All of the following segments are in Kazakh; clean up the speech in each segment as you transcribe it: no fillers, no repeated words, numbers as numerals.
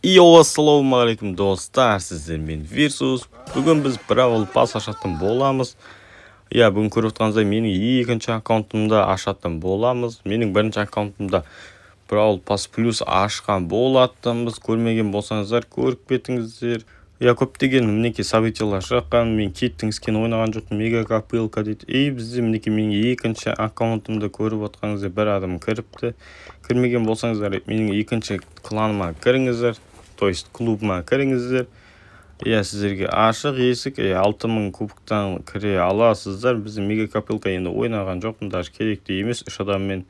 Йоу, ассалаумағалейкум, достар! Сіздермен Вирсус. Бүгін біз Бравл Пасс ашатын боламыз. Иә, бүгін көріп отырғаныңыздай, менің екінші аккаунтымда ашатын боламыз. Менің бірінші аккаунтымда Бравл Пасс Плюс ашқан болатынбыз. Көрмеген болсаңыздар, көріп кетіңіздер. Иә, көптеген, мінекей, событиялар шыққан. Мен Киттің скинін ойнаған жоқпын. Мега копилка дейді. И бізде, мінекей, менің екінші аккаунтымда көріп отырғаныңыздай, бір адам кіріпті. Кірмеген болсаңыздар, менің екінші кланыма кіріңіздер, то есть клубыма кіріңіздер. Иә, сіздерге ашық есік. Иә, 6000 кубоктан кіре аласыздар. Бізде мега копилка енді ойнаған жоқпын, даже керек те емес. Үш адаммен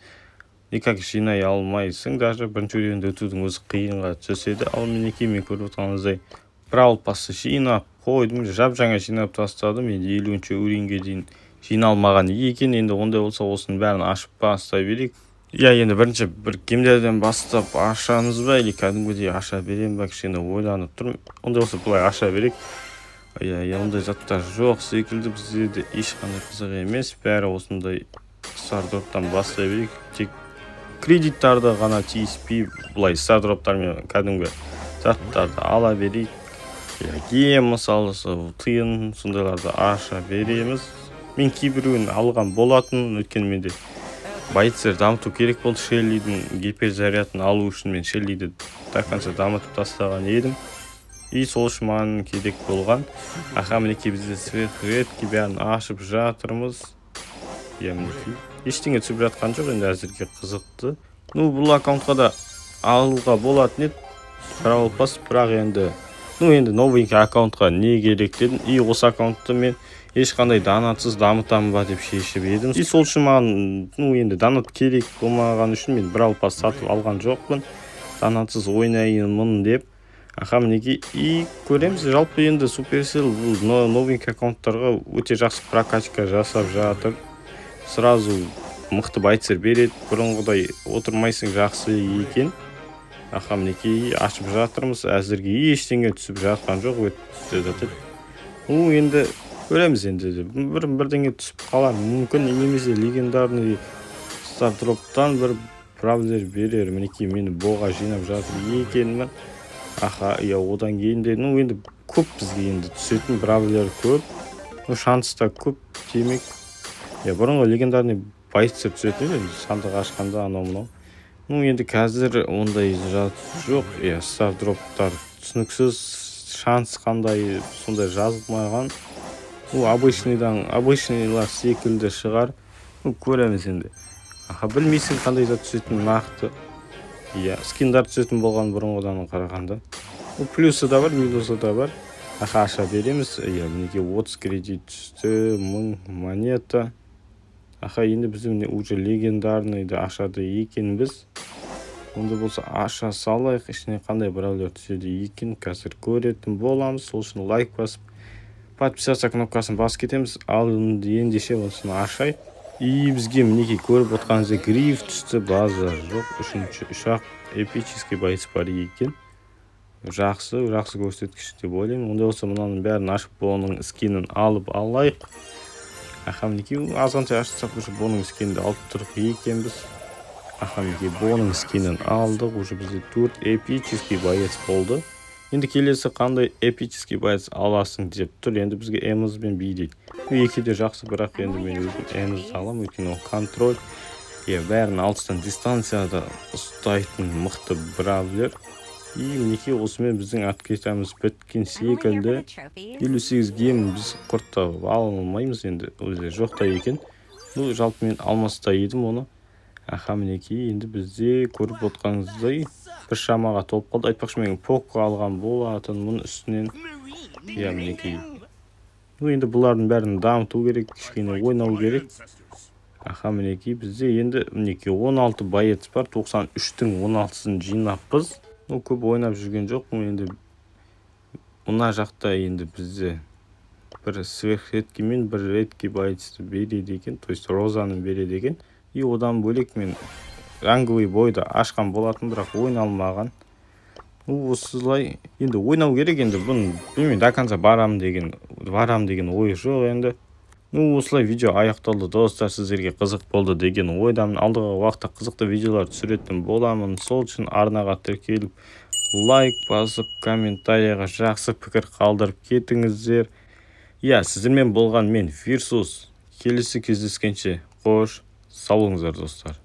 никак жинай алмайсың, даже бірінші уровеньде өтудің өзі қиынға түседі. Ал мінекей, мен көріп отырғаныңыздай, Бравл Пассты жинап қойдым, жап жаңа жинап тастадым. Енді 50-ші уровеньге дейін жиналмаған екен. Енді ондай болса, осының бәрін ашып бастай берейік. Иә, енді бірінші бір гемдерден бастап ашамыз ба или кәдімгідей аша беремін ба, кішкене ойланып тұрмын. Ондай болса, былай аша берейік. Иә, ондай заттар жоқ секілді бізде де, ешқандай қызық емес бәрі. Осындай стардроптан бастай берейік, тек кредиттарды ғана тиіспей, былай стардроптармен кәдімгі заттарды ала берейік. Иә, гем, мысалы, тиын, сондайларды аша береміз. Мен кейбіреуін алған болатын, өйткені менде боецтер дамыту керек болды. Шеллидің гиперзарядын алу үшін мен Шеллиді до конца дамытып тастаған едім, и сол үшін маған керек болған. Аха, мінекей, бізде сверхредкий бәрін ашып жатырмыз. Иә, мінекей, ештеңе түсіп жатқан жоқ енді әзірге. Қызықты. Ну, бұл аккаунтқа да алуға болатын еді Бравл Пасс, бірақ енді, ну, енді новенький аккаунтқа не керек дедім. И осы аккаунтты мен ешқандай донатсыз дамытамын ба деп шешіп едім. И сол үшін маған, ну, енді донат керек болмаған үшін мен Бравл Пасс сатып алған жоқпын, донатсыз ойнаймын деп. Аха, мінекей, и көреміз. Жалпы енді Суперсел бұл новенький аккаунттарға өте жақсы прокачка жасап жатыр, сразу мықты боецтер береді, бұрынғыдай отырмайсың, жақсы екен. Аха, мінекей, ашып жатырмыз. Әзірге ештеңе түсіп жатқан жоқ өте жатады. Ну, енді көреміз, енді бір бірдеңе түсіп қалар мүмкін немесе легендарный стардроптан бір бравлер берер. Мінекей, мен Боға жинап жатыр екенмін. Аха, иә, одан кейін де, ну, енді көп бізге енді түсетін бравлер көп, ну, шанс та көп демек. Иә, бұрынғы легендарный боецтер түсетін еді енді сандық ашқанда, анау мынау. Ну, енді қазір ондай зат жоқ. Иә, стардроптар түсініксіз, шанс қандай сондай жазылмаған. Ну, обычныйдан обычныйлар секілді шығар. Ну, көреміз енді. Аха, білмейсің қандай зат түсетінін нақты. Иә, скиндар түсетін болған бұрынғыдан қарағанда. Ну, плюсы да бар, минусы да бар. Аха, аша береміз. Иә, мінекей, 30 кредит түсті, 1000 монета. Аха, енді біз, міне, уже легендарныйды ашады екенбіз. Онда болса, аша салайық. Ішіне қандай бравлер түседі екен, қазір көретін боламыз. Сол үшін лайк басып, подписаться кнопкасын басып кетеміз. Ал ендеше осыны ашайық. И бізге, мінекей, көріп отқаныңыздай, Гриф түсті, базар жоқ. Үшінші үш ақ эпический боец бар екен. Жақсы, жақсы көрсеткіш деп ойлаймын. Ондай болса, мынаның бәрін ашып, бұның скинін алып алайық. Аха, мінекей, азғанша ашсақ, уже бұның скинді алып тұрық екенбіз. Аха, мінекей, бұның скинін алдық. Уже бізде төрт эпический боец болды. Енді келесі қандай эпический боец аласың деп тұр. Енді бізге Эмз бен Би дейді. Ну, екеуі де жақсы, бірақ енді мен өзім Эмзді аламын, өйткені ол контроль, иә, бәрін алыстан дистанцияда ұстайтын мықты бравлер. И мінекей, осымен біздің открытиямыз біткен секілді. 58 гем біз құрттап ала алмаймыз енді, өзі жоқ та екен. Ну, жалпы мен алмас та едім оны. Аха, мінекей, енді бізде, көріп отқаныңыздай, бір шамаға толып қалды. Айтпақшы, мен Поко алған болатынмын үстінен. Иә, мінекей, ну, енді бұлардың бәрін дамыту керек, кішкене ойнау керек. Аха, мінекей, бізде енді, мінекей, 16 боец бар, 93-тің 16-сын жинаппыз. Ну, көп ойнап жүрген жоқпын енді. Мына жақта енді бізде бір сверхредкий мен бір редкий боецті береді екен, то есть Розаны береді екен. И одан бөлек мен ранговый бойды ашқан болатын, бірақ ойналмаған. Ну, осылай енді ойнау керек. Енді бұны білмеймін, до конца барам деген ой жоқ енді. Ну, осылай видео аяқталды, достар. Сіздерге қызық болды деген ойдамын. Алдағы уақытта қызықты видеолар түсіретін боламын. Сол үшін арнаға тіркеліп, Лайк басып, комментарийға жақсы пікір қалдырып кетіңіздер. Иә, сіздермен болған мен, Вирсус. Келесі кездескенше қош сау болыңыздар, достар.